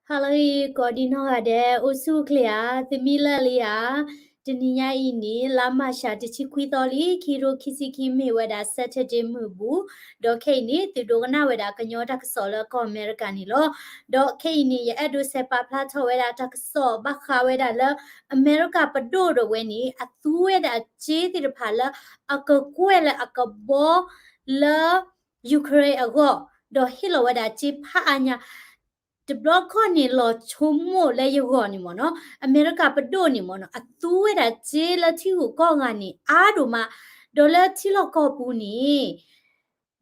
ဟါလၢအဂ့ၤ ကိးဒံနီၢ်ဂၤဒဲး အိၣ်ဆူၣ်အိၣ်ချ့ဧါ, သမံလၢလံဧါ. တနံၤညါအံၤန့ၣ် လါမၢ်ၡး တဆံခွံသီလံ ခံကထိခံဆံခံ မ့ၢ်ဝဲဒၣ် Saturday မုၢ်ဘူ, ဒီးခဲအံၤန့ၣ် သုဒိကနၣ်ဝဲဒၣ်ကညီတၢ်ကစီၣ်လၢကီၢ်အမဲရကၤန့ၣ်လီၤ. ဒီးခဲအံၤန့ၣ် ယအဲၣ်ဒိးစဲးပာ်ဖျါထီၣ်ဝဲဒၣ်တၢ်ကစီၣ်ဘၣ်ဃးဝဲဒၣ်လၢ အမဲရကၤပဒိၣ်ဒၣ်ဝဲန့ၣ် အသူဝဲဒၣ်စ့သ့ၣ်တဖၣ်လၢ အကကွဲၢ်လၢအကဘီလၢ Ukraine အဂီၢ်, ဒီးဟ့ၣ်လီၤဝဲဒၣ်စ့ဖးအါညါ တဘျီခီၣ်န့ၣ် လီၤဆိကမိၣ်လၢယဂီၢ်န့ၣ်မ့ၢ်နီၤ, အမဲရကၤပဒိၣ်န့ၣ်မ့ၢ်နီၤ အသူဝဲဒၣ်စ့လၢထံဂုၤကီၢ်ဂၤန့ၣ် အါဒိၣ်မး, ဒီးလၢထံလီၢ်ကီၢ်ပူၤန့ၣ်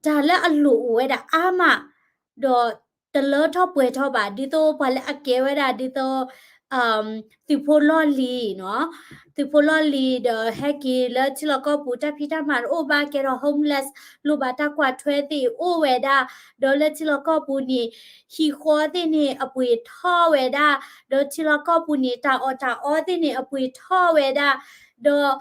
တၢ်လၢအလိၣ်အိၣ်ဝဲဒၣ်အါမး, ဒီးတလၢထီၣ်ပှဲၤထီၣ်ဘၣ်, ဒ်သိးပှၤလၢအကဲဝဲဒၣ်ဒ်သိး သုးဖိလီၢ်လံၤနီၤ, သုးဖိလီၢ်လံၤ ဒီးဟဲက့ၤလၢထံလီၢ်ကီၢ်ပူၤ တၢ်ဖံးတၢ်မၤတအိၣ်ဘၣ် ကဲထီၣ် homeless လိၣ်ဘၣ်တၢ်ကွၢ်ထွဲသ့ၣ်အိၣ်ဝဲဒၣ်, ဒီးလၢထံလီၢ်ကီၢ်ပူၤန့ၣ် ဟံၣ်ဃီသ့ၣ်န့ၣ် အပှ့ၤထီၣ်ဝဲဒၣ်, ဒီးထံလီၢ်ကီၢ်ပူၤန့ၣ် တၢ်အီၣ်တၢ်အီသ့ၣ်န့ၣ် အပှ့ၤထီၣ်ဝဲဒၣ်, ဒီး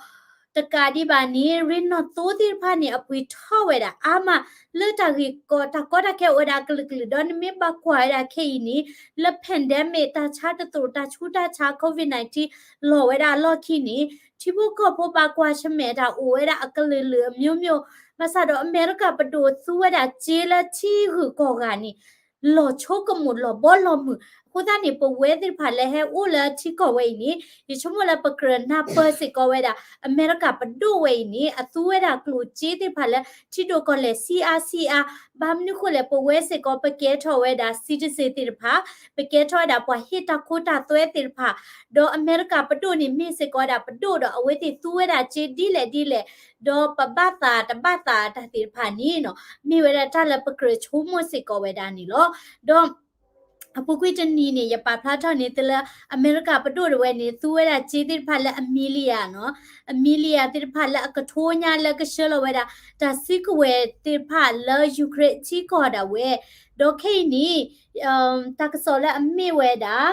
တကးဒံးဘၣ်န့ၣ် ရ့နီၣ်သိသ့ၣ်တဖၣ်န့ၣ် အပှ့ၤထီၣ်ဝဲဒၣ်အါမး, လၢတၢ်ဂ့ၢ်ကီ တၢ်ကီတၢ်ခဲအိၣ်ဝဲဒၣ်အကလုာ်ကလုာ် ဒီးနမ့ၢ်ဘၣ်ကွၢ်ဝဲဒၣ်ခဲအံၤန့ၣ် လၢ pandemic တၢ်ဆါတသရိာ် တၢ်ဆူးတၢ်ဆါ COVID nineteen လီၤဝဲဒၣ်အလီၢ်ခံန့ၣ် ထံဖိကီၢ်ဖိဘၣ်ကွၢ်ဆၢၣ်မဲာ်တၢ်အိၣ်ဝဲဒၣ်အကလုာ်လုာ်အမျိုးမျိုး, ဘၣ်ဆၣ်ဒီးအမဲရကၤပဒိၣ်သူဝဲဒၣ်စ့လၢထံဂုၤကီၢ်ဂၤန့ၣ် လီၤဆိကမိၣ်လီၤဘီလီၤမုၢ်, အဃိသတးန့ၣ် ပဝဲသ့ၣ်တဖၣ်လၢဟဲအိၣ်လၢထံကီၢ်ဝဲအံၤန့ၣ် ယဆိကမိၣ်လၢပကြၢးနၢ်ပၢၢ်စ့ၢ်ကီးဝဲဒၣ် အမဲရကၤပဒိၣ်ဝဲအံၤန့ၣ် အသူဝဲဒၣ်ကျိၣ်စ့သ့ၣ်တဖၣ်လၢ ထံဒိၣ်ကီၢ်လဲၢ်ဆံးအါဆံးအါ, ဘၣ်မနုၤဃိလဲၣ် ပဝဲစ့ၢ်ကီး ပကဲထီၣ်ဝဲဒၣ် citizen သ့ၣ်တဖၣ်, ပကဲထီၣ်ဝဲဒၣ်ပှၤဟ့ၣ်တၢ်ခိတၢ်သွဲသ့ၣ်တဖၣ်, ဒီးအမဲရကၤပဒိၣ်န့ၣ် မ့ၢ်စ့ၢ်ကီးဝဲဒၣ်ပဒိၣ်ဒီး အဝဲသ့ၣ်သူဝဲဒၣ်စ့ဒ်လဲၣ်ဒ်လဲၣ်, ဒီးပဘၣ်သးတဘၣ်သးတၢ်သ့ၣ်တဖၣ်န့ၣ်နီၤ မ့ၢ်ဝဲဒၣ်တၢ်လၢပကြၢးဆိကမိၣ်စ့ၢ်ကီးဝဲဒၣ်န့ၣ်လီၤ. ဒီး အပူၤကွံာ်တနံၤန့ၣ် ယပာ်ဖျါထီၣ်န့ၢ်သုလၢ အမဲရကၤပဒိၣ်ဒၣ်ဝဲန့ၣ် သူဝဲဒၣ်စ့သ့ၣ်တဖၣ်လၢအ million နီၤ, အ million သ့ၣ်တဖၣ်လၢအကထိညါလၢကဆှၢလီၤဝဲဒၣ် တၢ်စုကဝဲၤသ့ၣ်တဖၣ်လၢ Ukraine ထံကီၢ်ဒၣ်ဝဲ, ဒီးခဲအံၤန့ၣ် တၢ်ကစီၣ်လၢအမ့ၢ်ဝဲဒၣ်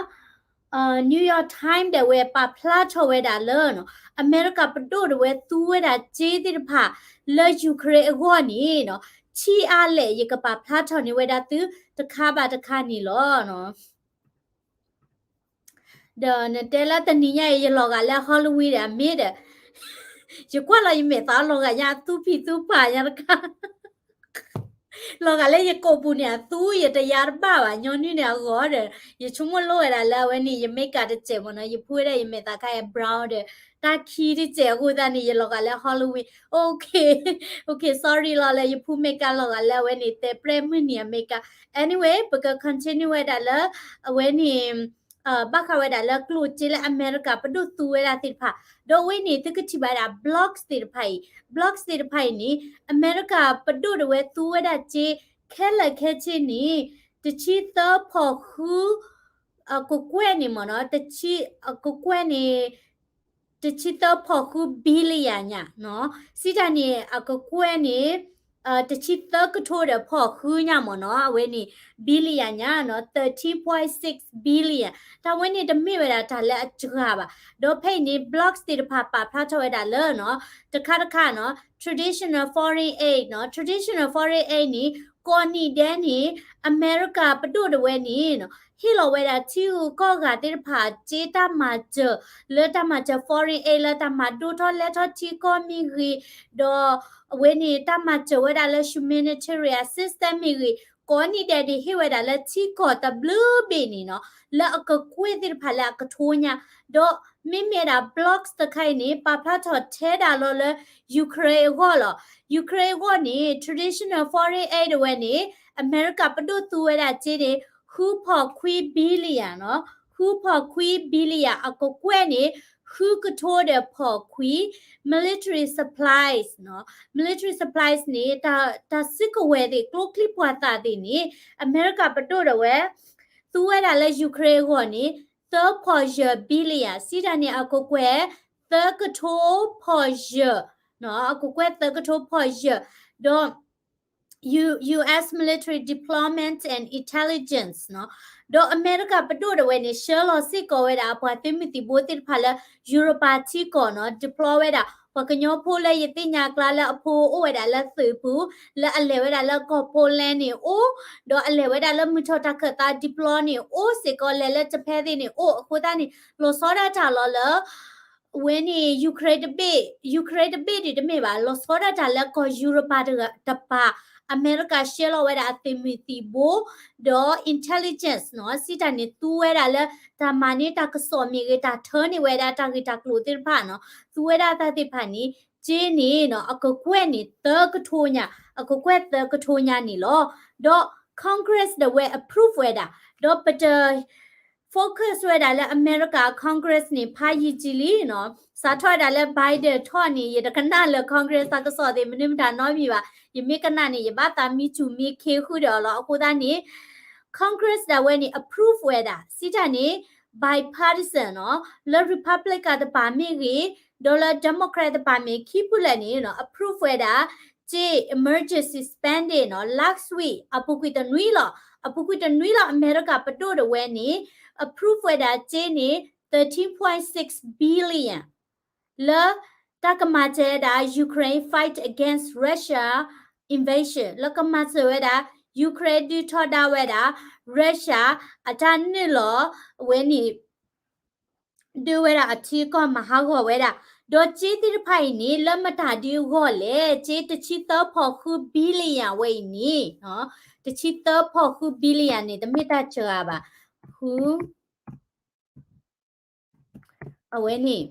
New York Times ဒၣ်ဝဲပာ်ဖျါထီၣ်ဝဲဒၣ်လၢ အမဲရကၤပဒိၣ်ဒၣ်ဝဲသူဝဲဒၣ်စ့သ့ၣ်တဖၣ်လၢ Ukraine အဂီၢ်န့ၣ်နီၤ, ထံအါလဲၣ် ယကပာ်ဖျါထီၣ်န့ၢ်ဝဲဒၣ်သုတခါဘၣ်တခါန့ၣ်လီၤ. ဒီးနတဲလၢတနံၤညါအံၤ ယလီၤဂာ်လၢ Halloween ဒီး အမ့ၢ်ဒီး ယကွၢ်လီၤယမဲာ်သးလီၤဂာ်ညါ အသူဖံးသူဖးညါတခါ လီၤဂာ်လၢယကိာ်ပူၤန့ၣ် အသူယတယါတဘၣ်ဘၣ် ညီနုၢ်န့ၣ်အဂီၢ်ဒီး ယဆိကမိၣ်လိၣ်ဝဲဒၣ်လၢအဝဲန့ၣ် ယ makeup တစဲးမ့ၢ်နီၤ ယဖုဝဲဒၣ်ယမဲာ်သးခါအံၤ brown ဒီး တၢ်ခံတစဲးအဃိသတးန့ၣ် ယလီၤဂာ်လၢ Halloween okay okay sorry လီၤလၢယဖု makeup လီၤဂာ်လၢအဝဲန့ၣ် တဲပြဲၣ်မုၢ်နံၤအ makeup anyway ပက continue ဝဲဒၣ်လၢ အဝဲန့ၣ် ဘၣ်ဃးဝဲဒၣ်လၢကျိၣ်စ့လၢအမဲရကၤပဒိၣ်သူဝဲဒၣ်သ့ၣ်တဖၣ် ဒီးအဝဲန့ၣ် သုကထံၣ်ဘၣ်ဒၣ် blocks သ့ၣ်တဖၣ်အံၤ blocks သ့ၣ်တဖၣ်အံၤန့ၣ် အမဲရကၤပဒိၣ်ဒၣ်ဝဲသူဝဲဒၣ်စ့ ခဲလၢာ်ခဲဆ့န့ၣ် တဆံသၢဖီၣ်ဃု အကကွဲၢ်န့ၣ်မ့ၢ်နီၤ တဆံ အကကွဲၢ်န့ၣ် တဆံသၢဖီၣ်ဃု billion ညါနီၤ စံးတၢ်န့ၣ် အကကွဲၢ်န့ၣ် တဆံသၢကထိဒီးဖီၣ်ဃုညါမ့ၢ်နီၤ အဝဲန့ၣ် billion ညါနီၤ thirteen point six billion တၢ်ဝဲန့ၣ်တမ့ၢ်ဝဲဒၣ်တၢ်လၢအစှၤဘၣ် ဒီးဖဲအံၤန့ၣ် blocks သ့ၣ်တဖၣ်ပာ်ဖျါထီၣ်ဝဲဒၣ်လၢနီၤ တခါတခါနီၤ traditional foreign aid နီၤ traditional foreign aid န့ၣ် ကိးနံၤဒဲးန့ၣ် အမဲရကၤပဒိၣ်ဒၣ်ဝဲန့ၣ်နီၤ ဟ့ၣ်လီၤဝဲဒၣ်ထံဂုၤကီၢ်ဂၤသ့ၣ်တဖၣ် စ့တၢ်မၤစၢၤ လၢတၢ်မၤစၢၤ foreign aid လၢတၢ်မၤဒိၣ်ထီၣ်လဲၤထီၣ်ထံကီၢ်မ့ၢ်ဂ့ၤ, ဒီးအဝဲန့ၣ်တၢ်မၤစၢၤဝဲဒၣ်လၢ humanitarian assistance မ့ၢ်ဂ့ၤ, ကိးနံၤဒဲးန့ၣ်ဟ့ၣ်ဝဲဒၣ်လၢထံကီၢ်တဘျုးဘ့ၣ်န့ၣ်နီၤ လၢအကကွဲၢ်သ့ၣ်တဖၣ်လၢအကထိညါ, ဒီးမ့မ့ၢ်ဒၣ် blocks တခါအံၤန့ၣ် ပာ်ဖျါထီၣ်ထဲဒၣ်လီၤလၢ Ukraine အဂီၢ်လီၤ. Ukraine အဂီၢ်န့ၣ် traditional foreign aid ဒၣ်ဝဲန့ၣ် အမဲရကၤပဒိၣ်သူဝဲဒၣ်စ့န့ၣ် ဃုဖီၣ်ခွံ billion နီၤ, ဃုဖီၣ်ခွံ billion အကကွဲၢ်န့ၣ် ဃုကထိဒီးဖီၣ်ခွံ military supplies နီၤ, military supplies န့ၣ် တၢ်စုကဝဲၤသ့ၣ် ကျိချံမျိာ်သၣ်သ့ၣ်န့ၣ် အမဲရကၤပဒိၣ်ဒၣ်ဝဲ သူဝဲဒၣ်လၢ Ukraine အဂီၢ်န့ၣ် သၢဖီၣ်ယဲၢ် billion စံးတၢ်န့ၣ် အကကွဲၢ် သၢကထိဖီၣ်ယဲၢ် နီၤ, အကကွဲၢ်သၢကထိဖီၣ်ယဲၢ်, ဒီး U- US military deployment and intelligence နီၤ, ဒီးအမဲရကၤပဒိၣ်ဒၣ်ဝဲန့ၣ် ဆှၢလီၤစ့ၢ်ကီးဝဲဒၣ်အပှၤသုးမုၢ်သံၣ်ဘိသ့ၣ်တဖၣ်လၢ Europa ထံကီၢ်နီၤ, deploy ဝဲဒၣ် ပှၤကညီဖိလၢယသ့ၣ်ညါအကျါလၢအဖိအိၣ်ဝဲဒၣ်လၢသုးပူၤ, လၢအလဲၤဝဲဒၣ်လၢကီၢ် Poland န့ၣ်အိၣ်, ဒီးအလဲၤဝဲဒၣ်လၢမုၢ်ထီၣ်တၢ်ခၢၣ်သး ဒံပျီန့ၣ်အိၣ်စ့ၢ်ကီး, လဲၤလၢ Japan သ့ၣ်န့ၣ်အိၣ်, အဃိသတးန့ၣ် လီၤဆီဒၣ်တၢ်လီၤလၢ အဝဲန့ၣ် Ukraine တဘ့ၣ်, Ukraine တဘ့ၣ်ဒံးတမ့ၢ်ဘၣ်, လီၤဆီဒၣ်တၢ်လၢကီၢ်ယူရပၤတပၤ, အမဲရကၤ share လီၤဝဲဒၣ်အသုးမုၢ်သံၣ်ဘိ, ဒီး intelligence နီၤ, စံးတၢ်န့ၣ် သူဝဲဒၣ်လၢ တၢ်မၤန့ၢ်တၢ်ကစီၣ်မ့ၢ်ဂ့ၤ, တၢ်ထၢန့ၢ်ဝဲဒၣ်တၢ်ဂ့ၢ်တၢ်ကျိၤသ့ၣ်တဖၣ်နီၤ, သူဝဲဒၣ်တၢ်သ့ၣ်တဖၣ်န့ၣ် က့န့ၣ်နီၤ, အကကွဲၢ်န့ၣ်သၢကထိညါ, အကကွဲၢ်သၢကထိညါန့ၣ်လီၤ. ဒီး Congress ဒၣ်ဝဲ approve ဝဲဒၣ်, ဒီးပတ focus ဝဲဒၣ်လၢအမဲရကၤ Congress န့ၣ် ဖးယံာ်ကံလံနီၤ, စးထီၣ်ဝဲဒၣ်လၢ Biden ထီၣ်န့ၣ် ယတကနၣ်လၢ Congress တၢ်ကစီၣ်သ့ၣ် မနုၤမတၤနီတမံၤဘၣ်, ယမ့ၢ်ကနၣ်န့ၣ် ယဘၣ်သးမံဆူၣ်မံခ့ဃုာ်ဒီးအီၤလီၤ. အဃိသတးန့ၣ် Congress ဒၣ်ဝဲန့ၣ် approve ဝဲဒၣ်, စံးတၢ်န့ၣ် bipartisan နီၤ, လၢ Republican တပၤမ့ၢ်ဂ့ၤ, ဒီးလၢ Democrat တပၤမ့ၢ် ခံဖုလဲၣ်န့ၣ်နီၤ, approve ဝဲဒၣ် က့ emergency spending နီၤ, last week အပူၤကွံာ်တနွံလီၤ, အပူၤကွံာ်တနွံလီၤ အမဲရကၤပဒိၣ်ဒၣ်ဝဲန့ၣ် approve ဝဲဒၣ်က့န့ၣ် thirteen point six billion လၢတၢ်ကမၤစၢၤဝဲဒၣ် Ukraine fight against Russia invasion လၢကမၤစၢၤဝဲဒၣ် Ukraine ဒုးထီဒါဝဲဒၣ် Russia အတၢ်နုာ်လီၤ အဝဲန့ၣ် ဒုးဝဲဒၣ်အထံအကီၢ်မၤဟးဂီၤဝဲဒၣ်, ဒီးက့သ့ၣ်တဖၣ်အံၤန့ၣ် လၢမတၤဒုအဂီၢ်လဲၣ်, က့တဆံသၢဖီၣ်ဃု billion ဝဲအံၤန့ၣ်, တဆံသၢဖီၣ်ဃု billion န့ၣ် တမ့ၢ်တၢ်စှၤဘၣ်, ဃု အဝဲန့ၣ်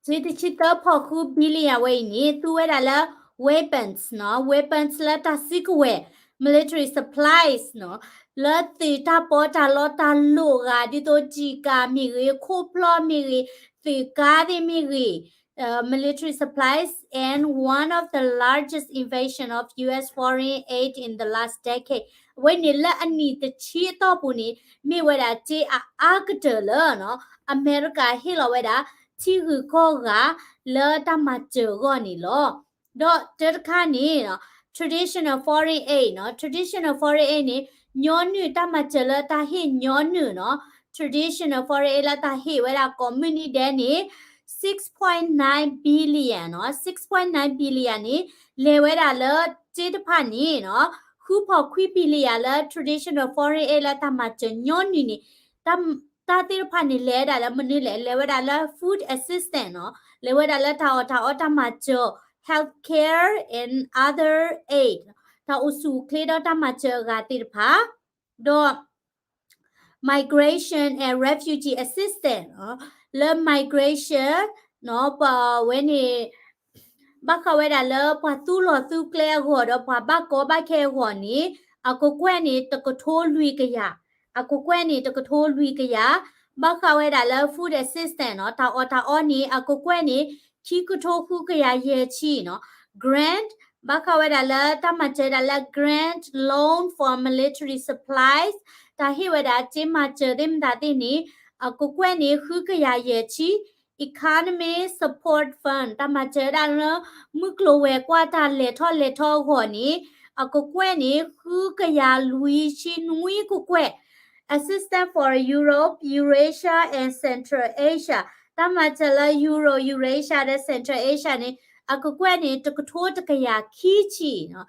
က့တဆံသၢဖီၣ်ဃု billion ဝဲအံၤန့ၣ် သူဝဲဒၣ်လၢ weapons နီၤ, weapons လၢတၢ်စုကဝဲၤ military supplies နီၤ, လၢသုးတၢ်ပီးတၢ်လီတၢ်လိၣ်အဂၤ ဒ်သိး ကျည်ကာ မ့ၢ်ဂ့ၤ, ခိၣ်ဖျီၣ်မ့ၢ်ဂ့ၤ, သုးကါသ့ၣ်မ့ၢ်ဂ့ၤ, military supplies and one of the largest invasion of U S foreign aid in the last decade အဝဲန့ၣ်လၢအနံၣ်တဆံအတီၢ်ပူၤန့ၣ် မ့ၢ်ဝဲဒၣ်က့အအါကတၢၢ်လၢ အမဲရကၤဟ့ၣ်လီၤဝဲဒၣ် ထံဂုၤကီၢ်ဂၤလၢတၢ်မၤစၢၤအဂီၢ်န့ၣ်လီၤ. ဒီးတၢတခါန့ၣ် traditional foreign aid နီၤ, traditional foreign aid န့ၣ် ညီနုၢ်တၢ်မၤစၢၤလၢတၢ်ဟ့ၣ်ညီနုၢ်နီၤ, traditional foreign aid လၢတၢ်ဟ့ၣ်ဝဲဒၣ်ကိးမုၢ်နံၤဒဲးန့ၣ် six point nine billion နီၤ, six point nine billion န့ၣ် လဲၤဝဲဒၣ်လၢက့တဖၣ်န့ၣ်နီၤ, ဃုဖီၣ်ခွံ billion လၢ traditional foreign aid လၢတၢ်မၤစၢၤညီနုၢ်န့ၣ် တၢ်သ့ၣ်တဖၣ်န့ၣ် လဲၤဝဲဒၣ်လၢမနုၤလဲၣ်, လဲၤဝဲဒၣ်လၢ food assistance နီၤ, လဲၤဝဲဒၣ်လၢတၢ်အီၣ်တၢ်အီတၢ်မၤစၢၤ health care and other aid တၢ်အိၣ်ဆူၣ်အိၣ်ချ့ဒီးတၢ်မၤစၢၤအဂၤသ့ၣ်တဖၣ်, ဒီး migration and refugee assistance နီၤ, လၢ migration နီၤ, ပဝဲန့ၣ် ဘၣ်ဃးဝဲဒၣ်လၢပှၤသူလီၤသူကျဲအဂီၢ်ဒီးပှၤဘၣ်ကီဘၣ်ခဲအဂီၢ်န့ၣ် အကကွဲၢ်န့ၣ်တကထိလွံၢ်ကယၤ, အကကွဲၢ်န့ၣ်တကထိလွံၢ်ကယၤ, ဘၣ်ဃးဝဲဒၣ်လၢ food assistance နီၤ, တၢ်အီၣ်တၢ်အီန့ၣ် အကကွဲၢ်န့ၣ် ခံကထိဃုကယၤယဲၢ်ဆံနီၤ, grant ဘၣ်ဃးဝဲဒၣ်လၢတၢ်မၤစၢၤဒၣ်လၢ grant loan for military supplies တၢ်ဟ့ၣ်ဝဲဒၣ်က့မၤစၢၤသ့ၣ်မတၤသ့ၣ်န့ၣ် အကကွဲၢ်န့ၣ်ဃုကယၤယဲၢ်ဆံ, economy support fund တၢ်မၤစၢၤဒၣ်လၢ မုၢ်ကျိၤဝဲၤကွာ်တၢ်လဲၤထီၣ်လဲၤထီအဂီၢ်န့ၣ် အကကွဲၢ်န့ၣ် ဃုကယၤလွံၢ်ဆံနွံကကွဲၢ်, assistance for Europe, Eurasia and Central Asia တၢ်မၤစၢၤလၢ Euro, Eurasia ဒီး Central Asia န့ၣ် အကကွဲၢ်န့ၣ် တကထိတကယၤခံဆံနီၤ,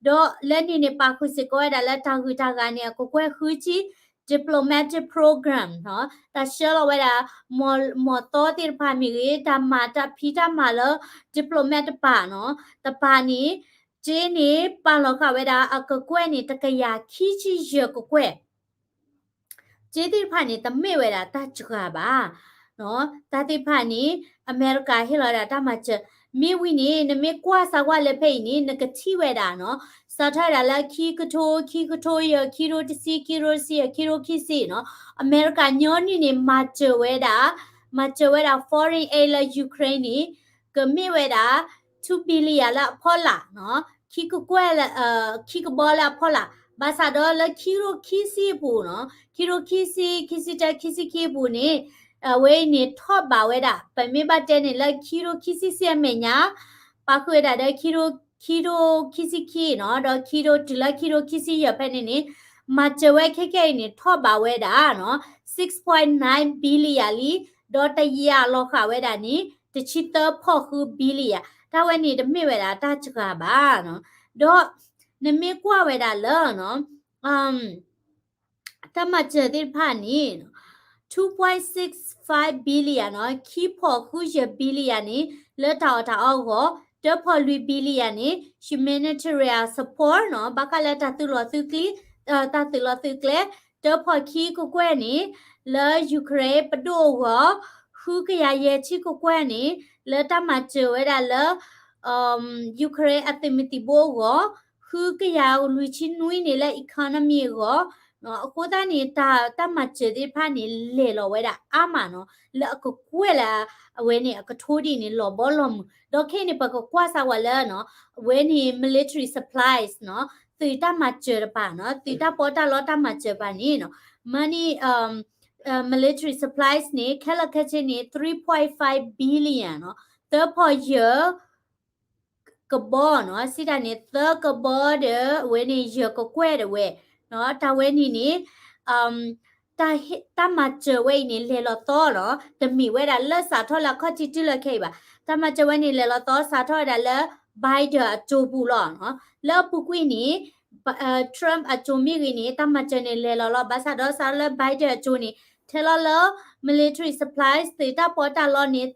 ဒီးလၢန့ၣ်န့ၣ် ပာ်ဃုာ်စ့ၢ်ကီးဝဲဒၣ်လၢတၢ်ဂုၤတၢ်ဂၤန့ၣ် အကကွဲၢ်ဃုဆံ diplomatic program နီၤ, တၢ်ဆှၢလီၤဝဲဒၣ် မီၢ်သီသ့ၣ်တဖၣ်မ့ၢ်ဂ့ၤ, တၢ်မၤတၢ်ဖံးတၢ်မၤလၢ diplomat တပၤနီၤ, တပၤန့ၣ် က့န့ၣ် ပာ်လီၤဃာ်ဝဲဒၣ်အကကွဲၢ်န့ၣ် တကယၤခံဆံယဲၢ်ကကွဲၢ် က့သ့ၣ်တဖၣ်န့ၣ် တမ့ၢ်ဝဲဒၣ်တၢ်စှၤဘၣ်. တၢ်သ့ၣ်တဖၣ်န့ၣ် အမဲရကၤဟ့ၣ်လီၤဝဲဒၣ်တၢ်မၤစၢၤ, မ့ၢ်ဝံၤန့ၣ် နမ့ၢ်ကွၢ်စးကွၢ်လၢဖဲအံၤန့ၣ် နကထံၣ်ဝဲဒၣ်နီၤ, စးထီၣ်ဝဲဒၣ်လၢခံကထိ, ခံကထိယဲၢ်, ခံကထိတဆံ, ခံကထိတဆံယဲၢ်, ခံကထိခံဆံနီၤ, အမဲရကၤညီနုၢ်န့ၣ် မၤစၢၤဝဲဒၣ်, မၤစၢၤဝဲဒၣ် foreign aid လၢ Ukraine န့ၣ် ကမ့ၢ်ဝဲဒၣ် two billion လၢအဖီလာ်နီၤ, ခံကကွဲၢ်လၢ ခံကဘီလၢအဖီလာ်, ဘၣ်ဆၣ်ဒီးလၢခံကထိခံဆံအပူၤနီၤ, ခံကထိခံဆံ, ခံဆံတၢ, ခံဆံခံအပူၤန့ၣ် အဝဲအံၤန့ၣ်ထီၣ်ဘးဝဲဒၣ်, ပမ့ၢ်ဘၣ်တဲန့ၣ်လၢခံကထိခံဆံဆံအမဲာ်ညါ, ပာ်ဃုာ်ဝဲဒၣ်ဒီးခံကထိခံဆံခံနီၤ, ဒီးခံကထိတုၤလၢခံကထိခံဆံယဲၢ်ဖဲန့ၣ်န့ၣ်, မၤစၢၤဝဲခဲကဲအံၤန့ၣ် ထီၣ်ဘးဝဲဒၣ်နီၤ, six point nine billion လံ, ဒီးတယာ်လီၤဃာ်ဝဲဒၣ်န့ၣ် တဆံသၢဖီၣ်ဃု billion တၢ်ဝဲန့ၣ်တမ့ၢ်ဝဲဒၣ်တၢ်စှၤဘၣ်နီၤ. ဒီးနမ့ၢ်ကွၢ်ဝဲဒၣ်လၢ တၢ်မၤစၢၤသ့ၣ်တဖၣ်န့ၣ် two point six five billion နီၤ, ခံဖီၣ်ဃုယဲၢ် billion န့ၣ် လၢတၢ်အီၣ်တၢ်အီအဂီၢ်, တၢဖီၣ်လွံၢ် billion န့ၣ် humanitarian support နီၤ, ဘၣ်ဃးလၢတၢ်သုးလီၢ်သုးကျဲ, တၢ်သုးလီၢ်သုးကျဲ, တၢဖီၣ်ခံကကွဲၢ်န့ၣ် လၢ Ukraine ပဒိၣ်အဂီၢ်, ဃုကယၤယဲၢ်ဆံကကွဲၢ်န့ၣ် လၢတၢ်မၤစၢၤဝဲဒၣ်လၢ Ukraine အသုးမုၢ်သံၣ်ဘိအဂီၢ်, ဃုကယၤလွံၢ်ဆံနွံန့ၣ်လၢ economy အဂီၢ်, အဃိသတးန့ၣ် တၢ် တၢ်မၤစၢၤသ့ၣ်တဖၣ်န့ၣ် လဲၤလီၤဝဲဒၣ်အါမးနီၤ, လၢအကကွဲၢ်လၢ အဝဲန့ၣ်အကထိဒ်န့ၣ် လီၤဘီလီၤမုၢ်, ဒီးခဲအံၤန့ၣ် ပကကွၢ်စးဝဲလၢ အဝဲန့ၣ် military supplies နီၤ, သုးတၢ်မၤစၢၤတပၤနီၤ, သုးတၢ်ပီးတၢ်လီတၢ်မၤစၢၤတပၤန့ၣ်နီၤ, money military supplies န့ၣ် ခဲလၢာ်ခဲဆ့န့ၣ် three point five billion နီၤ, သၢဖီၣ်ယဲၢ်ကဘီနီၤ, စံးတၢ်န့ၣ် သၢကဘီဒီး အဝဲန့ၣ်ယဲၢ်ကကွဲၢ်ဒၣ်ဝဲ, တၢ်ဝဲန့ၣ်န့ၣ် တၢ်မၤစၢၤဝဲအံၤန့ၣ် လဲၤလီၤသီလီၤ, တမ့ၢ်ဝဲဒၣ်လၢစးထီၣ်လၢအခီၣ်ထံးတုၤလၢခဲအံၤဘၣ်. တၢ်မၤစၢၤဝဲန့ၣ် လဲၤလီၤသီစးထီၣ်ဝဲဒၣ်လၢ Biden အစိၤပူၤလီၤ. လၢအပူၤကွံာ်န့ၣ် Trump အစိၤမ့ၢ်ဂ့ၤန့ၣ် တၢ်မၤစၢၤန့ၣ်လဲၤလီၤလီၤ, ဘၣ်ဆၣ်ဒီးစးထီၣ်လၢ Biden အစိၤန့ၣ် ထဲလီၤလၢ military supplies သုးတၢ်ပီးတၢ်လီန့ၣ်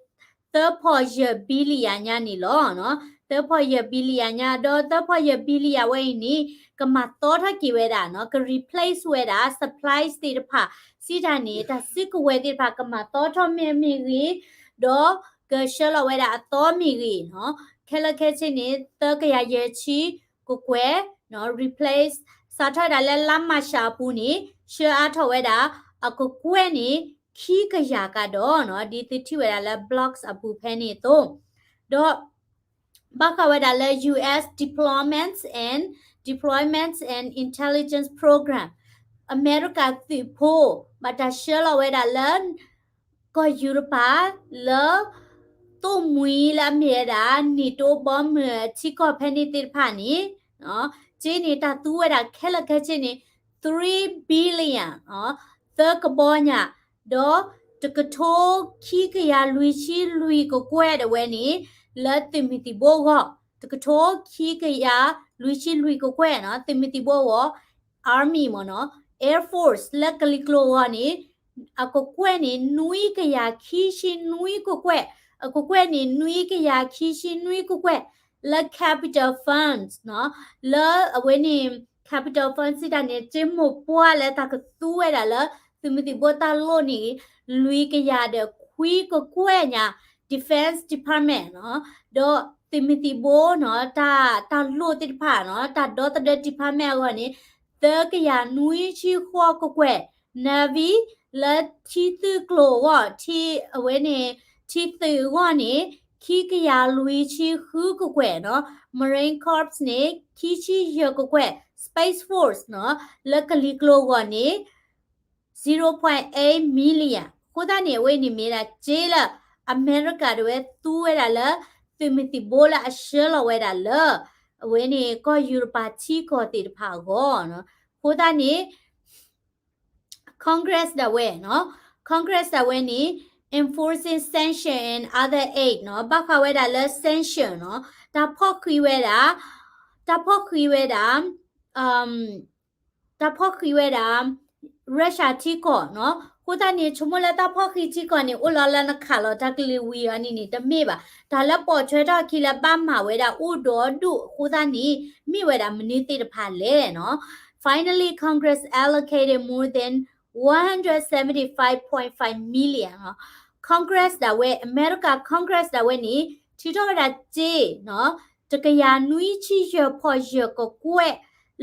သၢဖီၣ်ယဲၢ် billion ညါန့ၣ်လီၤ. သၢဖီၣ်ယဲၢ် billion ညါ ဒီးသၢဖီၣ်ယဲၢ် billion ဝဲအံၤန့ၣ် ကမၤသီထီၣ်က့ၤဝဲဒၣ်နီၤ, က replace ဝဲဒၣ် supplies သ့ၣ်တဖၣ်, စံးတၢ်န့ၣ် တၢ်စုကဝဲၤသ့ၣ်တဖၣ် ကမၤသီထီၣ်မ့ၢ်မ့ၢ်ဂ့ၤ, ဒီးကဆှၢလီၤဝဲဒၣ်အသီမ့ၢ်ဂ့ၤနီၤ, ခဲလၢာ်ခဲဆ့န့ၣ် သၢကယၤယဲၢ်ဆံကကွဲၢ်နီၤ, replace စးထီၣ်ဝဲဒၣ်လၢလါမၢ်ၡးအပူၤန့ၣ် ဆှၢအါထီၣ်ဝဲဒၣ် အကကွဲၢ်န့ၣ် ခံကယၤကဒီးနီၤ, ဒ်သုထံၣ်ဝဲဒၣ်လၢ blocks အပူၤဖဲန့ၣ်အသိး, ဒီး ဘၣ်ဃးဝဲဒၣ်လၢ U S Deployments and Deployments and Intelligence Program အမဲရကၤသုးဖိ ဘၣ်တၢ်ဆှၢလီၤဝဲဒၣ်လၢ ကီၢ်ယူရပၤ လၢ သိၣ်မှံလၢအမ့ၢ်ဝဲဒၣ် NATO ဘီမုၢ်အထံကီၢ်ဖဲန့ၣ်သ့ၣ်တဖၣ်န့ၣ် က့န့ၣ် တၢ်သူဝဲဒၣ်ခဲလၢာ်ခဲဆ့န့ၣ် three billion သၢကဘီညါ ဒီး တကထိခံကယၤလွံၢ်ဆံလွံၢ်ကကွဲၢ်ဒၣ်ဝဲန့ၣ် လၢသုးမုၢ်သံၣ်ဘိအဂီၢ်, တကထိခံကယၤလွံၢ်ဆံလွံၢ်ကကွဲၢ်နီၤ, သုးမုၢ်သံၣ်ဘိအဂီၢ်, Army မ့ၢ်နီၤ, Air Force လၢကလံၤကျိၤအဂီၢ်န့ၣ် အကကွဲၢ်န့ၣ် နွံကယၤခံဆံနွံကကွဲၢ်, အကကွဲၢ်န့ၣ် နွံကယၤခံဆံနွံကကွဲၢ်, လၢ capital funds နီၤ, လၢအဝဲန့ၣ် capital funds စံးတၢ်န့ၣ် က့မိၢ်ပှၢ်လၢတၢ်ကသူဝဲဒၣ်လၢ သုးမုၢ်သံၣ်ဘိတၢ်လိၣ်န့ၣ် လွံၢ်ကယၤဒီးခွံကကွဲၢ်ညါ, Defense Department နီၤ, ဒီးသုးမုၢ်သံၣ်ဘိနီၤ, တၢ် တၢ်လိၣ်သ့ၣ်တဖၣ်နီၤ, တၢ်ဒီသဒၢ department အဂီၢ်န့ၣ် သၢကယၤနွံဆံဃိးကကွဲၢ်, Navy လၢထံသုးကျိၤအဂီၢ်, ထံ အဝဲန့ၣ် ထံသုးအဂီၢ်န့ၣ် ခံကယၤလွံၢ်ဆံဃုကကွဲၢ်နီၤ, Marine Corps န့ၣ် ခံဆံယဲၢ်ကကွဲၢ်, Space Force နီၤ, လၢကလံၤကျိၤအဂီၢ်န့ၣ် zero point eight million အဃိသတးန့ၣ် အဝဲန့ၣ်မ့ၢ်ဒၣ်စ့လၢ အမဲရကၤဒၣ်ဝဲသူဝဲဒၣ်လၢ သုးမုၢ်သံၣ်ဘိလၢအဆှၢလီၤဝဲဒၣ်လၢ အဝဲန့ၣ်ကီၢ်ယူရပၤထံကီၢ်သ့ၣ်တဖၣ်အဂီၢ်နီၤ, အဃိသတးန့ၣ် Congress ဒၣ်ဝဲနီၤ, Congress ဒၣ်ဝဲန့ၣ် enforcing sanction and other aid နီၤ, ဘၣ်ဃးဝဲဒၣ်လၢ sanction နီၤ, တၢ်ဖီၣ်ဃံးဝဲဒၣ်, တၢ်ဖီၣ်ဃံးဝဲဒၣ် တၢ်ဖီၣ်ဃံးဝဲဒၣ် Russia ထံကီၢ်နီၤ, အဃိသတးန့ၣ် ဆိကမိၣ်လၢတၢ်ဖီၣ်ဃံးထံကီၢ်န့ၣ် အိၣ်လီၤလၢနခးလီၤတၢ်ကလုၢ်ဝံၤအီၤန့ၣ်န့ၣ် တမ့ၢ်ဘၣ်, တၢ်လၢပိာ်ထွဲထီၣ်အခံလၢဘၣ်မၤဝဲဒၣ်အိၣ်ဒီဒူၣ်အဃိသတးန့ၣ် မ့ၢ်ဝဲဒၣ်မနုၤသ့ၣ်တဖၣ်လဲၣ်နီၤ. Finally, Congress allocated more than one hundred seventy-five point five million နီၤ, Congress ဒၣ်ဝဲ အမဲရကၤ Congress ဒၣ်ဝဲန့ၣ် ထုးထီၣ်ဝဲဒၣ်စ့နီၤ, တကယၤနွံဆံယဲၢ်ဖီၣ်ယဲၢ်ကကွဲၢ်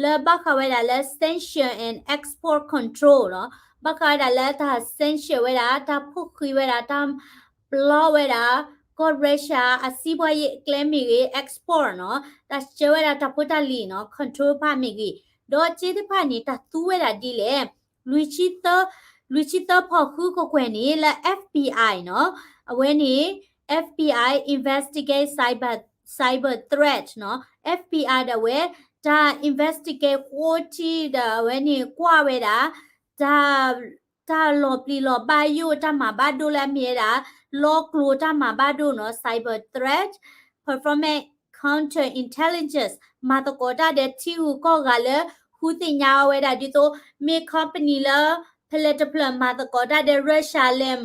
လၢဘၣ်ဃးဝဲဒၣ်လၢ sanction and export control နီၤ, ဘၣ်ဃးဝဲဒၣ်လၢတၢ် sanction ဝဲဒၣ် တၢ်ဖီၣ်ဃံးဝဲဒၣ် တၢ်ပျီဝဲဒၣ် ကီၢ် Russia အစံးဘှါယ့ၣ်အကျဲမ့ၢ်ဂ့ၤ export နီၤ, တၢ်ဆှၢဝဲဒၣ်တၢ်ဖိတၢ်လံၤနီၤ control တဖၣ်မ့ၢ်ဂ့ၤ, ဒီးစ့တဖၣ်န့ၣ် တၢ်သူဝဲဒၣ်ဒ်လဲၣ် လွံၢ်ဆံသၢဖီၣ်ဃုကကွဲၢ်န့ၣ် လၢ FBI နီၤ, အဝဲန့ၣ် FBI investigate cyber, cyber threat နီၤ, FBI ဒၣ်ဝဲ တၢ် investigate ဃိထံဒီးအဝဲန့ၣ်ကွၢ်ဝဲဒၣ် တၢ် တၢ်လီၤပျံၤလီၤဘၣ်ယိၣ် တၢ်မၤဘၣ်ဒိလၢအမ့ၢ်ဝဲဒၣ် လီကျိၤတၢ်မၤဘၣ်ဒိၣ်နီၤ cyber threat, performing counterintelligence မၤသကိးတၢ်ဒီးထံဂုၤကီၢ်ဂၤလၢ ဃုသ့ၣ်ညါဝဲဒၣ်ဒ်သိး မ့ၢ် company လၢ ဖဲလဲၣ်တဖျၢၣ်မၤသကိးတၢ်ဒီး Russia လဲၣ်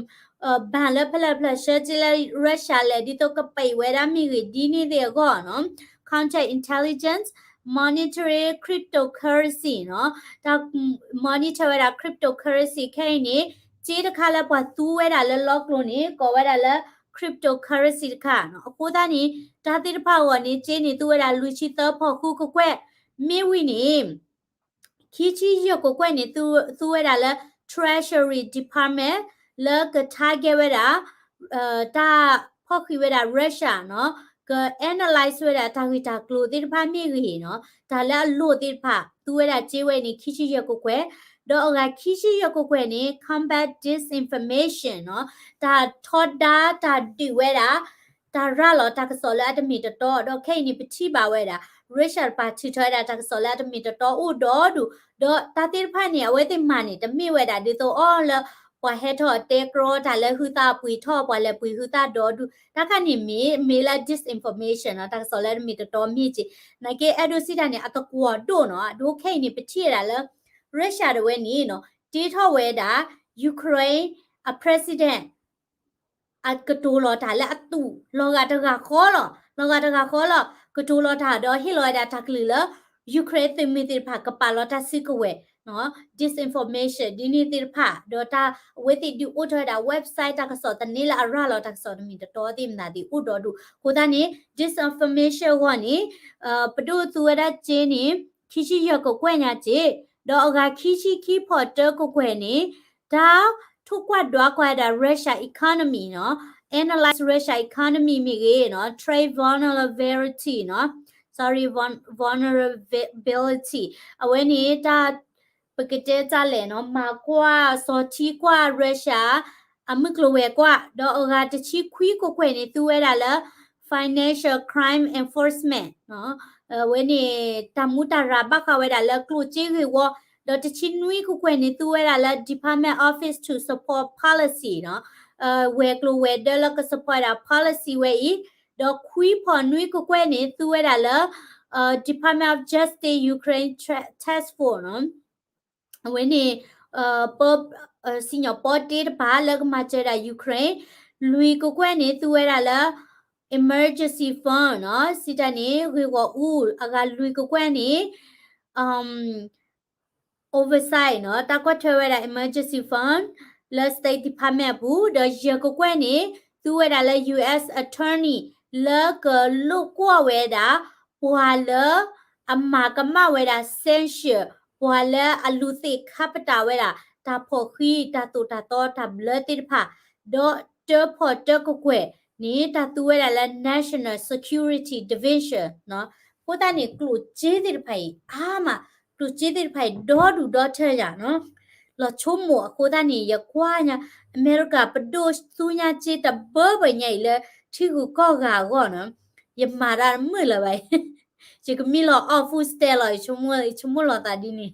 ဘဏ်လၢဖဲလဲၣ်တဖျၢၣ်ဆှၢစ့လၢ Russia လဲၣ် ဒ်သိးကပံးဝဲဒၣ်မ့ၢ်ဂ့ၤ ဒ်န့ၣ်သ့ၣ်အဂီၢ်နီၤ counterintelligence, monitoring cryptocurrency နီၤ တၢ် monitor ဝဲဒၣ် cryptocurrency ခဲအံၤန့ၣ် စ့တခါလၢပှၤသူဝဲဒၣ်လၢလီကျိၤန့ၣ် ကိးဝဲဒၣ်လၢ cryptocurrency တခါနီၤ အဃိသတးန့ၣ် တၢ်သ့ၣ်တဖၣ်အဂီၢ်န့ၣ် စ့န့ၣ်သူဝဲဒၣ်လွံၢ်ဆံသၢဖီၣ်ဃုကကွဲၢ် မ့ၢ်ဝံၤန့ၣ် ခံဆံယဲၢ်ကကွဲၢ်န့ၣ် သူဝဲဒၣ်လၢ Treasury Department လၢက target ဝဲဒၣ် တၢ်ဖီၣ်ဃံးဝဲဒၣ် Russia နီၤ က analyze ဝဲဒၣ်တၢ်ဂ့ၢ်တၢ်ကျိၤသ့ၣ်တဖၣ်မ့ၢ်ဂ့ၤနီၤ တၢ်လၢအလိၣ်သ့ၣ်တဖၣ် သူဝဲဒၣ်စ့ဝဲန့ၣ် ခံဆံယဲၢ်ကကွဲၢ် ဒီးအဂၤခံဆံယဲၢ်ကကွဲၢ်န့ၣ် combat disinformation နီၤ တၢ်ထီဒါတၢ်ဒုးဝဲဒၣ် တၢ်ရၤလီၤတၢ်ကစီၣ်လၢအတမ့ၢ်တတီ ဒီးခဲအံၤန့ၣ် ပထံၣ်ဘၣ်ဝဲဒၣ် Russia တပၤထုးထီၣ်ဝဲဒၣ်တၢ်ကစီၣ်လၢအတမ့ၢ်တတီအိၣ်ဒီဒူၣ် ဒီးတၢ်သ့ၣ်တဖၣ်န့ၣ် အဝဲသ့ၣ်မၤန့ၣ် တမ့ၢ်ဝဲဒၣ်ဒ်သိးအီၤလၢ ပှၤဟဲထီၣ်တဲကြီတၢ်လၢဟုသးပှ့ၤထီၣ် ပှၤလဲၤပှ့ၤဟုသးဒီဒူၣ် တၢ်ခါန့ၣ်မ့ၢ် မ့ၢ်လၢ disinformation နီၤ တၢ်ကစီၣ်လၢအတမ့ၢ်တတီမ့ၢ်က့ နာ်က့ အဲၣ်ဒိးစံးတၢ်န့ၣ် အသကွီၤဒိၣ်နီၤ အဒိခဲအံၤန့ၣ် ပထံၣ်ဝဲဒၣ်လၢ Russia တဝဲန့ၣ်နီၤ တ့ထီၣ်ဝဲဒၣ် Ukraine အ president အကတိၤလီၤတၢ်လၢအသူၣ် လီၤဂာ်တဂၤဃီလီၤ လီၤဂာ်တဂၤဃီလီၤ ကတိၤလီၤတၢ်ဒီးဟ့ၣ်လီၤဝဲဒၣ်တၢ်ကလုၢ်လၢ Ukraine သုးမုၢ်သ့ၣ်တဖၣ်ကပာ်လီၤတၢ်စုကဝဲၤ disinformation ဒ်န့ၣ်သ့ၣ်တဖၣ် ဒီးတၢ်အဝဲသ့ၣ်ဒုးအိၣ်ထီၣ်ဝဲဒၣ် website တၢ်ကစီၣ်သန့လၢအရၤလီၤတၢ်ကစီၣ်တမ့ၢ်တတီသ့ၣ်မနုၤသ့ၣ်အိၣ်ဒီဒူၣ် အဃိသတးန့ၣ် disinformation အဂီၢ်န့ၣ် ပဒိၣ်သူဝဲဒၣ်စ့န့ၣ် ခံဆံယဲၢ်ကကွဲၢ်ညါစ့ ဒီးအဂၤခံဆံခံဖီၣ်တၢကကွဲၢ်န့ၣ် တၢ်ထိၣ်ကွၢ်ဒွးကွၢ်ဝဲဒၣ် Russia economy နီၤ analyze Russia economy မ့ၢ်ဂ့ၤနီၤ trade vulnerability နီၤ sorry vulnerability အဝဲန့ၣ်တၢ် ပကတဲတၢ်လဲၣ်နီၤ မၤကွၢ်စီၤထံကွၢ် Russia အမုၢ်ကျိၤဝဲၤကွာ် ဒီးအဂၤတဆံခွံကကွဲၢ်န့ၣ် သူဝဲဒၣ်လၢ financial crime enforcement နီၤ အဝဲန့ၣ် တၢ်မူတၢ်ရၤဘၣ်ဃးဝဲဒၣ်လၢကျိၣ်စ့ဂ့ၢ်ဝီ ဒီးတဆံနွံကကွဲၢ်န့ၣ် သူဝဲဒၣ်လၢ Department Office to Support Policy နီၤ ဝဲၤကျိၤဝဲၤဒၢလၢက support ဝဲဒၣ် policy ဝဲအံၤ ဒီးခွံဖီၣ်နွံကကွဲၢ်န့ၣ် သူဝဲဒၣ်လၢ Department of Justice Ukraine Task Force နီၤ အဝဲန့ၣ် ပ စံၣ်ညီၣ်ပီတ့တဖၣ်လၢကမၤစၢၤဒၣ် Ukraine လွံၢ်ကကွဲၢ်န့ၣ် သူဝဲဒၣ်လၢ emergency fund နီၤ စံးတၢ်န့ၣ် ဂ့ၢ်ဂီၢ်အူ အဂၤလွံၢ်ကကွဲၢ်န့ၣ် oversight နီၤ တၢ်ကွၢ်ထွဲဝဲဒၣ် emergency fund လၢ State Department အပူၤ ဒီးယဲၢ်ကကွဲၢ်န့ၣ် သူဝဲဒၣ်လၢ U S attorney လၢကလိာ်ကွီၢ်ဝဲဒၣ် ပှၤလၢအမၤကမၣ်ဝဲဒၣ် sanction ပှၤလၢအလူၤသ့ၣ်ခါပတာ်ဝဲဒၣ် တၢ်ဖီၣ်ဃံး တၢ်သိၣ်တၢ်သီ တၢ်ဘျၢသ့ၣ်တဖၣ် ဒီးတၢဖီၣ်တၢကကွဲၢ်န့ၣ် တၢ်သူဝဲဒၣ်လၢ National Security Division နီၤ အဃိသတးန့ၣ် ကျိၣ်စ့သ့ၣ်တဖၣ်အံၤ အါမး ကျိၣ်စ့သ့ၣ်တဖၣ်အံၤ ဒီဒူၣ်ဒီထၢယၤနီၤ လီၤဆိကမိၣ်အဃိသတးန့ၣ် ယကွၢ်ညါ အမဲရကၤပဒိၣ်သူညါစ့တဘၢဘၢညါအံၤလၢ ထံဂုၤကီၢ်ဂၤအဂီၢ်နီၤ ယမၤတၢ်တမုာ်လၢၤဘၣ်အံၤ ယကမံလီၤ off food stamp လီၤ ယဆိကမိၣ်လီၤသးဒ်န့ၣ်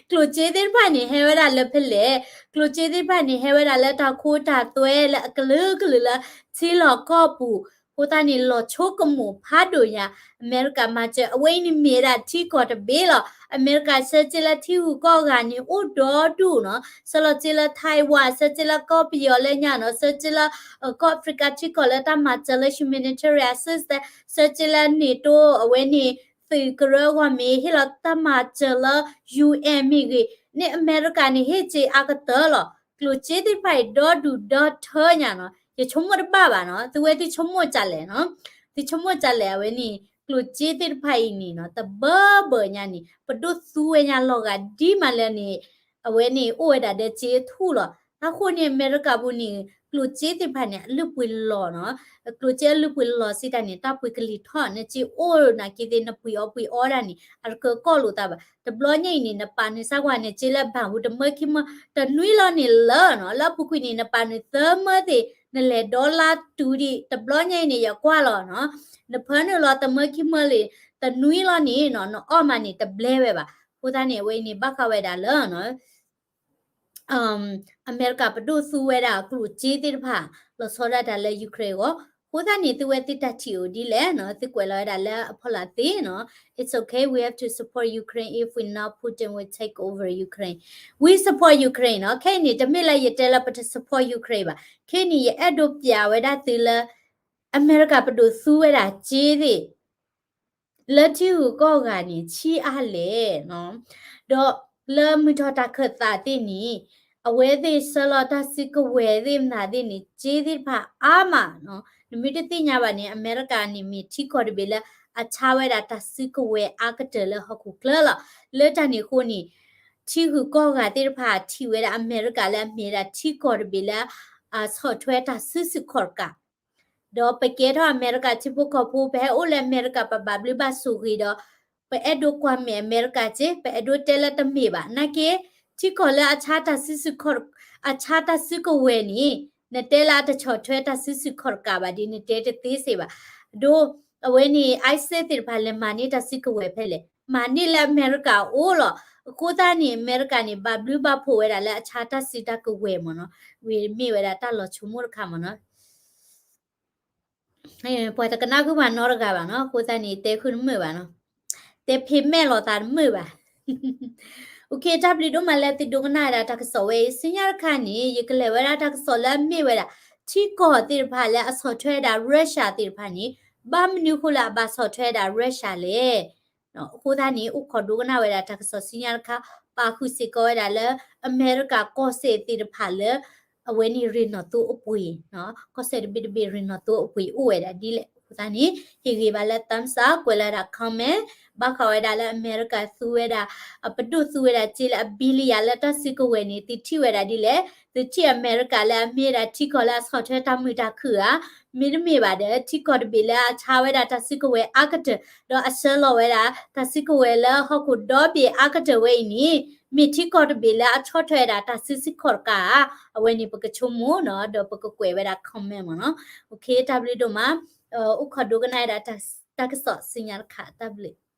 ကျိၣ်စ့သ့ၣ်တဖၣ်န့ၣ် ဟဲဝဲဒၣ်လၢဖဲလဲၣ်, ကျိၣ်စ့သ့ၣ်တဖၣ်န့ၣ် ဟဲဝဲဒၣ်လၢတၢ်ခိတၢ်သွဲလၢအကလုာ်ကလုာ်လၢ ထံလီၢ်ကီၢ်ပူၤ, အဃိသတးန့ၣ် လီၤဆိကမိၣ်ဖးဒိၣ်ညါ, အမဲရကၤမၤစၢၤ အဝဲအံၤန့ၣ်မ့ၢ်ဝဲဒၣ်ထံကီၢ်တဘ့ၣ်လီၤ. အမဲရကၤဆၢစ့လၢထံဂုၤကီၢ်ဂၤန့ၣ် အိၣ်ဒီဒူၣ်နီၤ, ဆၢလီၤစ့လၢ Taiwan ဆၢစ့လၢကီၢ်ပယီၤလၢညါနီၤ, ဆၢစ့လၢ ကီၢ်အဖရံကၤထံကီၢ်လၢတၢ်မၤစၢၤလၢ humanitarian assistance ဆၢစ့လၢ NATO အဝဲန့ၣ် သုးကရၢအဂီၢ်မ့ၢ် ဟ့ၣ်လီၤတၢ်မၤစၢၤလၢ U N မ့ၢ်ဂ့ၤ, န့ၣ်အမဲရကၤန့ၣ် ဟ့ၣ်စ့အါကတၢၢ်လီၤ. ကျိၣ်စ့သ့ၣ်တဖၣ်အံၤ ဒီဒူၣ်ဒီထၢညါနီၤ, ယဆိကမိၣ်တဘၣ်ဘၣ်နီၤ, သုဝဲသုဆိကမိၣ်ဒ်လဲၣ်နီၤ, သုဆိကမိၣ်ဒ်လဲၣ် အဝဲန့ၣ် ကျိၣ်စ့သ့ၣ်တဖၣ်အံၤန့ၣ်နီၤ, တဘၢဘၢညါန့ၣ် ပဒိၣ်သူဝဲညါလီၤဂာ်ဒ်မးလၢန့ၣ် အဝဲန့ၣ်အိၣ်ဝဲဒၣ်ဒီးစ့ထူၣ်လီၤ. အဃိန့ၣ် အမဲရကၤပူၤန့ၣ် ကျိၣ်စ့သ့ၣ်တဖၣ်န့ၣ် အလုၢ်ပှ့ၤလီၤနီၤ, ကျိၣ်စ့အလုၢ်ပှ့ၤလီၤစံးတၢ်န့ၣ် တၢ်ပှ့ၤကလံၤထီၣ် နစ့အိၣ်နာ်က့သ့ၣ် နပှ့ၤအီပှ့ၤအီဒၣ်န့ၣ် အတကၢကီၢ်လိာ်သးဘၣ်. တဘျီညါအံၤန့ၣ် နပာ်နုာ်စၢ်ကွၢ်နစ့လၢဘၣ်ဟူတမၢခံမၢ တနွံလီၤန့ၣ်လၢနီၤ, လၢအပူၤကွံာ်န့ၣ် နပာ်နုာ်သၢမၢသ့ၣ် နလဲၤဒီလါတုၤဒံး တဘျီညါအံၤန့ၣ် ယကွၢ်လီၤနီၤ, နဖၢနုာ်လီၤတမၢခံမၢလံ, တနွံလီၤန့ၣ်နီၤ နအီၣ်မးန့ၣ် တဘျဲဝဲဘၣ်. အဃိသတးန့ၣ် အဝဲအံၤန့ၣ် ဘၣ်ဃးဝဲဒၣ်လၢနီၤ အမဲရကၤပဒိၣ်သူဝဲဒၣ်ကျိၣ်စ့သ့ၣ်တဖၣ် လီၤဆီဒၣ်တၢ်လၢ Ukraine အဂီၢ်, အဃိသတးန့ၣ် သုဝဲသ့ၣ်တၢ်ထံၣ်အိၣ်ဒ်လဲၣ်နီၤ, သုကွဲးလီၤဝဲဒၣ်လၢအဖီလာ်သ့နီၤ, It's okay, we have to support Ukraine, if we not, Putin will take over Ukraine. We support Ukraine နီၤ, ခဲအံၤန့ၣ် တမ့ၢ်လၢယတဲလၢပတ support Ukraine ဘၣ်, ခဲအံၤန့ၣ် ယအဲၣ်ဒိးပျးဝဲဒၣ်သုလၢ အမဲရကၤပဒိၣ်သူဝဲဒၣ်စ့သ့ၣ် လၢထံဂုၤကီၢ်ဂၤန့ၣ် ဆံးအါလဲၣ်နီၤ, ဒီးလၢမုၢ်ထီၣ်တၢ်ခၢၣ်သးသ့ၣ်န့ၣ် အဝဲသ့ၣ်ဆှၢလီၤတၢ်စုကဝဲၤသ့ၣ်မနုၤသ့ၣ်န့ၣ် စ့သ့ၣ်တဖၣ်အါမးနီၤ, နမ့ၢ်တသ့ၣ်ညါဘၣ်န့ၣ် အမဲရကၤန့ၣ် မ့ၢ်ထံကီၢ်တဘ့ၣ်လၢအဆါဝဲဒၣ်တၢ်စုကဝဲၤအါကတၢၢ်လၢဟီၣ်ခိၣ်ချၢလီၤ. လၢတၢ်န့ၣ်အဃိန့ၣ် ထံဂုၤကီၢ်ဂၤသ့ၣ်တဖၣ်ထံၣ်ဝဲဒၣ်အမဲရကၤလၢအမ့ၢ်ဒၣ်ထံကီၢ်တဘ့ၣ်လၢ အဆီၣ်ထွဲတၢ်စုဆူၣ်ခီၣ်တကး ဒီးပကဲထီၣ်အမဲရကၤထံဖိကီၢ်ဖိ ပဟဲအိၣ်လၢအမဲရကၤ ပဘၣ်ဘျုးဘၣ်ဆိၣ်ဂ့ၤဒီး ပအဲၣ်ဒိးကွၢ်မဲာ်အမဲရကၤစ့, ပအဲၣ်ဒိးတဲလၢတမ့ၢ်ဘၣ်. နာ်က့ ထံကီၢ်လၢအဆါတၢ်စုဆူၣ်ခီၣ်, အဆါတၢ်စုကဝဲၤန့ၣ် နတဲလၢအတဆီၣ်ထွဲတၢ်စုဆူၣ်ခီၣ်တကးဘၣ်ဒီး နတဲတသ့စ့ၢ်ဘၣ်. ဒီးအဝဲန့ၣ် ISIS သ့ၣ်တဖၣ်လဲၤမၤန့ၢ်တၢ်စုကဝဲၤဖဲလဲၣ်, မၤန့ၢ်လၢအမဲရကၤအအိၣ်လီၤ. အဃိသတးန့ၣ် အမဲရကၤန့ၣ် ဘၣ်ဘျုးဘၣ်ဖှိၣ်ဝဲဒၣ်လၢအဆါတၢ်စုတၢ်ကဝဲၤမ့ၢ်နီၤ, ဝံၤမ့ၢ်ဝဲဒၣ်တၢ်လီၤဆိကမိၣ်တခါမ့ၢ်နီၤ. ပှၤတကနၣ်ဃုာ်ပှၤနီတဂၤဘၣ်နီၤ, အဃိသတးန့ၣ် တဲဃုာ်တမုာ်ဘၣ်နီၤ, တဲဖံးမဲာ်လိာ်သးတမုာ်ဘၣ်. တၢ်ဘျုးဒိၣ်မးလၢသုဒိကနၣ်ဝဲဒၣ်တၢ်ကစီၣ်ဝဲအံၤ, ဆူညါတခါန့ၣ် ယကလဲၤဝဲဒၣ်တၢ်ကစီၣ်လၢအမ့ၢ်ဝဲဒၣ် ထံကီၢ်သ့ၣ်တဖၣ်လၢအဆီၣ်ထွဲဝဲဒၣ် Russia သ့ၣ်တဖၣ်န့ၣ် ဘၣ်မနုၤဃိလၢအဘၣ်ဆီၣ်ထွဲဝဲဒၣ် Russia လဲၣ်. အဃိသတးန့ၣ် အိၣ်ခိးဒိကနၣ်ဝဲဒၣ်တၢ်ကစီၣ်ဆူညါတခါ, ပာ်ဃုာ်စ့ၢ်ကီးဝဲဒၣ်လၢ အမဲရကၤကီၢ်စဲၣ်သ့ၣ်တဖၣ်လၢ အဝဲန့ၣ်ရ့ၣ်နီၣ်သိအပှ့ၤ, ကီၢ်စဲၣ်တဘ့ၣ်တဘ့ၣ်ရ့ၣ်နီၣ်သိအပှ့ၤအိၣ်ဝဲဒၣ်ဒ်လဲၣ်. အဃိသတးန့ၣ် ဟ့ၣ်ဂံၢ်ဘၣ်လၢ thumbs up, ကွဲးလီၤဝဲဒၣ် comment, ဘၣ်ဃးဝဲဒၣ်လၢအမဲရကၤသူဝဲဒၣ် အပဒိၣ်သူဝဲဒၣ်စ့လၢအ billion လၢတၢ်စုကဝဲၤန့ၣ် သုထံၣ်ဝဲဒၣ်ဒ်လဲၣ်. သုထံၣ်အမဲရကၤလၢအမ့ၢ်ဒၣ်ထံကီၢ်လၢအဆီၣ်ထွဲတၢ်မုာ်တၢ်ခုၣ်ဧါ, မ့တမ့ၢ်ဘၣ်ဒီး ထံကီၢ်တဘ့ၣ်လၢအဆါဝဲဒၣ်တၢ်စုကဝဲၤအါကတၢၢ် ဒီးအဆှၢလီၤဝဲဒၣ်တၢ်စုကဝဲၤလၢဟီၣ်ခိၣ်ဒီဘ့ၣ်အါကတၢၢ်ဝဲအံၤန့ၣ် မ့ၢ်ထံကီၢ်တဘ့ၣ်လၢအဆီၣ်ထွဲဝဲဒၣ်တၢ်စုဆူၣ်ခီၣ်တကးဧါ. အဝဲန့ၣ်ပကဆိကမိၣ်နီၤ, ဒီးပကကွဲးဝဲဒၣ် comment မ့ၢ်နီၤ. တၢ်ဘျုးဒိၣ်မး, အိၣ်ခိးဒိကနၣ်ဝဲဒၣ်တၢ်ကစီၣ်ဆူညါတခါ, တၢ်ဘျုး.